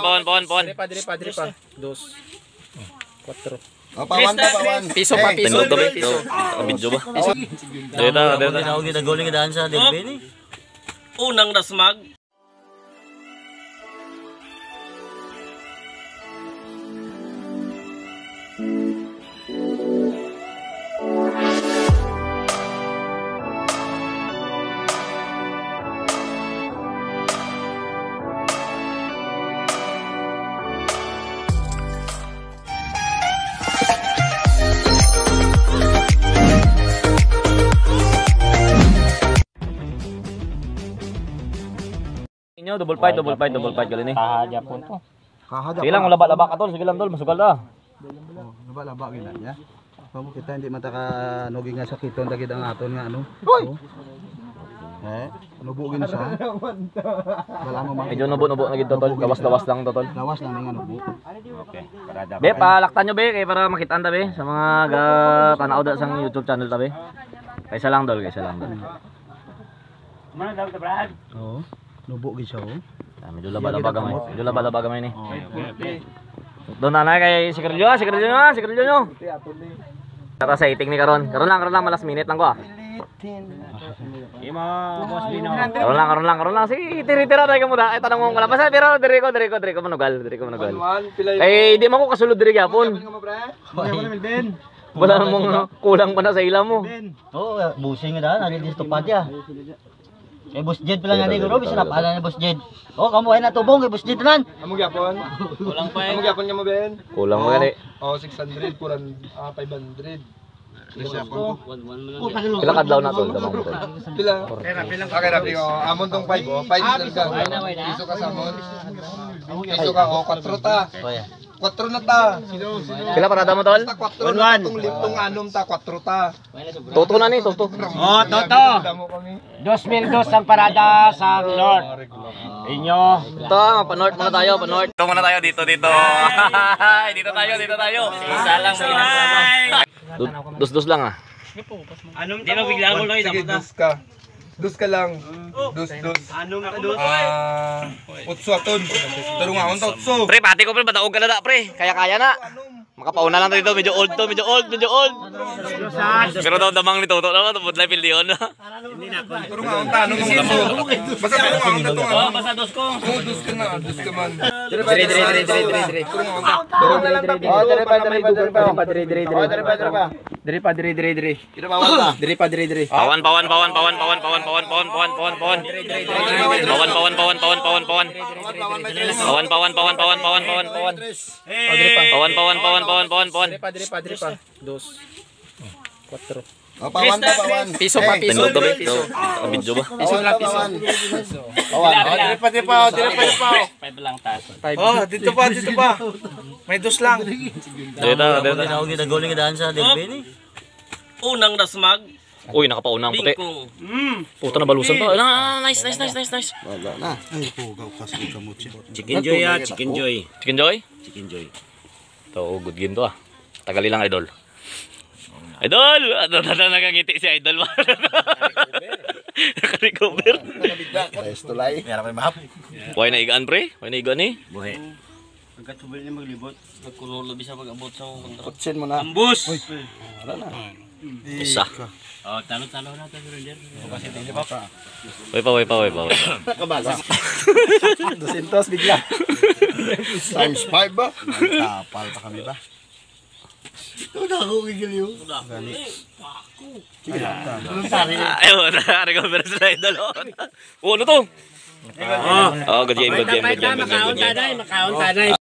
pawan, pawan, pawan. Dire pa, dire pa. Dos. Quatro. Oh, pawan ta, pawan. Piso pa, piso. Tindog to be. Video ba? Dito, dito. Tinawag ni Dagoling daan sa Delbene. Unang dasmag. Inyo, double fight, double fight, double fight gali ni. Kahajapon to. Kahada. Sige lang, laba-laba ka tol, sige lang tol, masugal ta. Laba-laba gina niya. Pamo kita hindi mataka nugi nga sakiton dagid ang aton nga ano. Hoy. Eh, nubo gina siya. Wala mo man. Medyo nubo-nubo na gid to tol, lawas-lawas lang to tol. Lawas lang nga nubo. Be, palaktan nyo be, kay para makitaan ta be sa mga ga tanaw da sang YouTube channel ta be. Kaysa lang dol, kaysa lang dol. Oo. Nubo gid siya oh. Ah, medyo laba-laba gamay. Medyo laba-laba gamay ni. Doon na na kay Sikrilyo, ah, Sikrilyo na, Sikrilyo nyo. Tara sa iting ni karon. Karon lang, malas minute lang ko ah. Karon lang, karon lang, karon lang. Sige, tira-tira tayo muna. Ay, tanong mo wala. Basta pero dire ko, dire ko, dire ko manugal, dire ko manugal. Eh, di man ko kasulod dire gyapon. Wala namang kulang pa na sa ila mo. Oo, busing nga daan, ari dito pa dia. Kay Boss Jed pala nga ni guro, bisan na pala ni Boss Jed. Oh, kamo ay natubong kay Boss Jed tanan. Amo gyapon? Kulang pa. Amo gyapon nga mo Ben? Kulang mo gani. Oh, 600 kuran 500. Pila kadlaw na tol, damang tol. Pila? Okay, rapi ko. Amon tong 5 oh. 5 lang ka. Piso ka sa amon. Piso ka oh, 4 ta. 4 na ta. Pila parada mo tol? Ta 4 na tong limtong anom ta 4 ta. Toto na ni, toto. Oh, toto. Damo kami. 2002 ang parada sa North. Inyo. Ito, pa-north muna tayo, pa-north. Dito muna tayo, dito, dito. Dito tayo, dito tayo. Isa lang. Dos-dos lang ah. Di ba bigla ko lang Sige, dos ka. Dos ka lang. Dos, dos. Anom ka dos? Ah, utso aton. Tarong ahon ta utso. Pre, pati ko pre, badaog ka na da, pre. Kaya-kaya na. Makapauna lang tayo dito, medyo old to, medyo old, medyo old. Pero daw damang ni Toto naman, tupod na pilyon. Tarong ahon ta anom ang utso. Basta tarong ahon ta tong anom. Basta dos ko. Oh, dos ka na, dos ka man. Dire, dire, dire, dire, dire. Tarong ahon ta. Tarong na lang ta. Oh, dire pa, dire pa, dire pa, dire, dire, dire. Dire pa, dire pa. Dire pa, dire, dire, dire. Dire pa, dire, dire. Pawan, pawan, pawan, pawan, pawan, pawan, pawan, pawan, pawan, pawan, pawan. Pawan, pawan, pawan, pawan, pawan, pawan. Pawan, pawan, pawan, pawan, pawan, pawan, pawan. Pawan, pawan, pawan, pawan, pawan, pawan. Dire pa, dire pa, dire pa. Dos. Quatro. Oh, pawan ta, pawan. Piso pa, piso. Tindog to be. Video ba? Piso lang, piso. Pawan. Dire pa, dire pa, dire pa, dire pa. 5 lang tas. Oh, dito pa, dito pa. May dos lang. Dito, dito. Tinawag ni Dagoling daan sa Delbene. Unang dasmag. Uy, nakapauna ang puti. Bingkong. Puta na balusan to. Ah, nice, nice, nice, nice, nice. Wala na. Ay, pugaw kasi kamot siya. Chicken joy ah, chicken joy. Chicken Joy? Chicken joy. Ito, good game to ah. Tagali lang, idol. Idol! Ano na nagangiti si idol? Naka-recover. Ayos tulay. Why na igaan, pre? Why na igaan eh? Buhe. Pagkatubol niya maglibot, nagkunulo bisa pag-abot sa kontra. Kutsin mo na. Ambus! Wala na. Isa. Oh, talo-talo na tayo rin. Way pa, way pa, way pa. Way pa. Nakabala. 200 bigla. Times 5 ba? Tapal pa kami ba? Ayun, naka-recover sila idol. Oh, ano to? Oh, good game, good game, good game, good game, good game. Makaon tanay.